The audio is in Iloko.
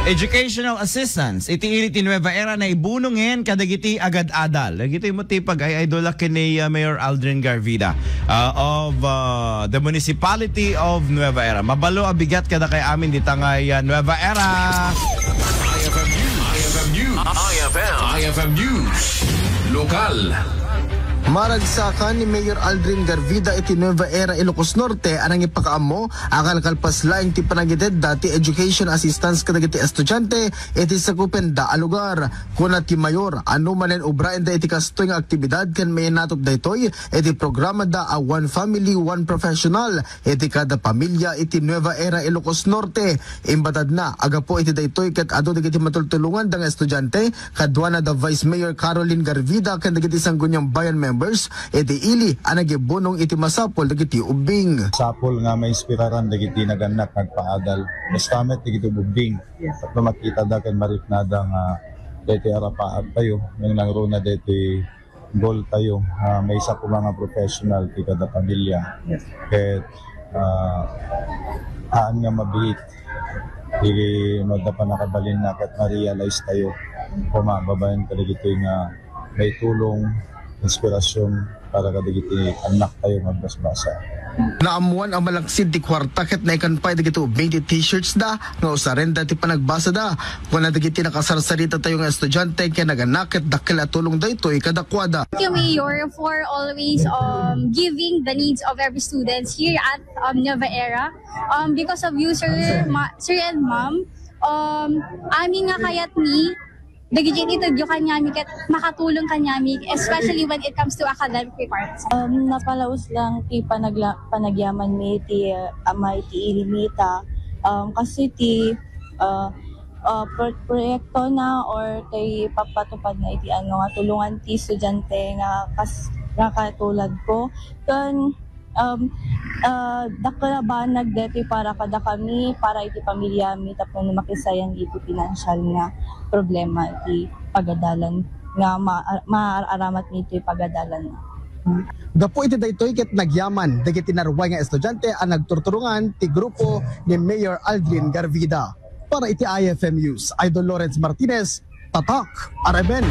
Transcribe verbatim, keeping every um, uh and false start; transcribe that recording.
Educational assistance iti ili ti Nueva Era naibunongen kadagiti agad-adal. Dagitoy met ti pag-ay-idol ken ni, uh, Mayor Aldrin Garvida, uh, of, uh, the Municipality of Nueva Era. Mabalo a bigat kadakay amin dita nga, uh, Nueva Era. I F M News. I F M News. I F M News. Lokal. Maragsakan ni Mayor Aldrin Garvida iti Nueva Era, Ilocos Norte a nangipakaammo a kalkalpas laeng ti panagitedda ti education assistance kadagiti estudiante iti sakupenda a lugar. Kuna ti Mayor a no manen ubraenda iti kastoy nga aktibidad ken mainnatop daytoy iti programada a One Family, One Professional iti kada pamilya iti Nueva Era, Ilocos Norte. Imbatadna a gapu iti daytoy ket adu dagiti matultulonganda nga estudiante, kaduana da Vice Mayor Caroline Garvida ken dagiti Sangguniang Bayan members iti ili a nagibunong iti masapul dagiti ubbing. Sapul nga mainspiraran dagiti nagannak nga agpaadal. Basta met dagiti ubbing. Yes. Tapno makitada ken mariknada nga daytoy arapaat tayo, nang nangruna daytoy goal tayo, ah, maysa koma nga professional ti kada pamilya. Yes. Ket, ah, haan nga mabiit. Diri madda pannakabalinna ket ma-realize tayo koma babaen kadagitoy nga maitulong, inspirasyon para kadagiti annak tayo nga agbasbasa. Naammuan a malaksid ti kuarta ket naikan pay dagiti ubbing ti t-shirts da nga usarenda ti panagbasada. Kuna dagiti nakasarsarita tayo nga estudiante ken nagannak ket dakkel a tulong daytoy kadakuada. Thank you, Mayor, for always, um, giving the needs of every students here at, um, Nueva Era. Um, because of you, sir, ma-, sir and ma'am, um, amin nga kayatmi, dagiti itedyo kaniami ket makatulong kaniami, especially when it comes to academic requirements. Um, napalaus lang ti panagla-, panagyaman mi ti, uh, amay ti ili mi ta, um, kastoy ti, uh, uh, pro-, proyekto na or ti papatupad na iti ano nga tulongan ti estudiante nga kas-, nga katulad ko. Ken, um, uh, dakkel a banag deti para kadakami, para iti pamilya mi, tapno makisayan iti financial nga problema iti pagadalan nga ma-, maaramat mi iti pagadalan. Gapu iti daytoy ket nagyaman dagiti narway nga estudiante a nagturturongan ti grupo ni Mayor Aldrin Garvida. Para iti I F M News, Idol Lawrence Martinez, Tatak, R M N.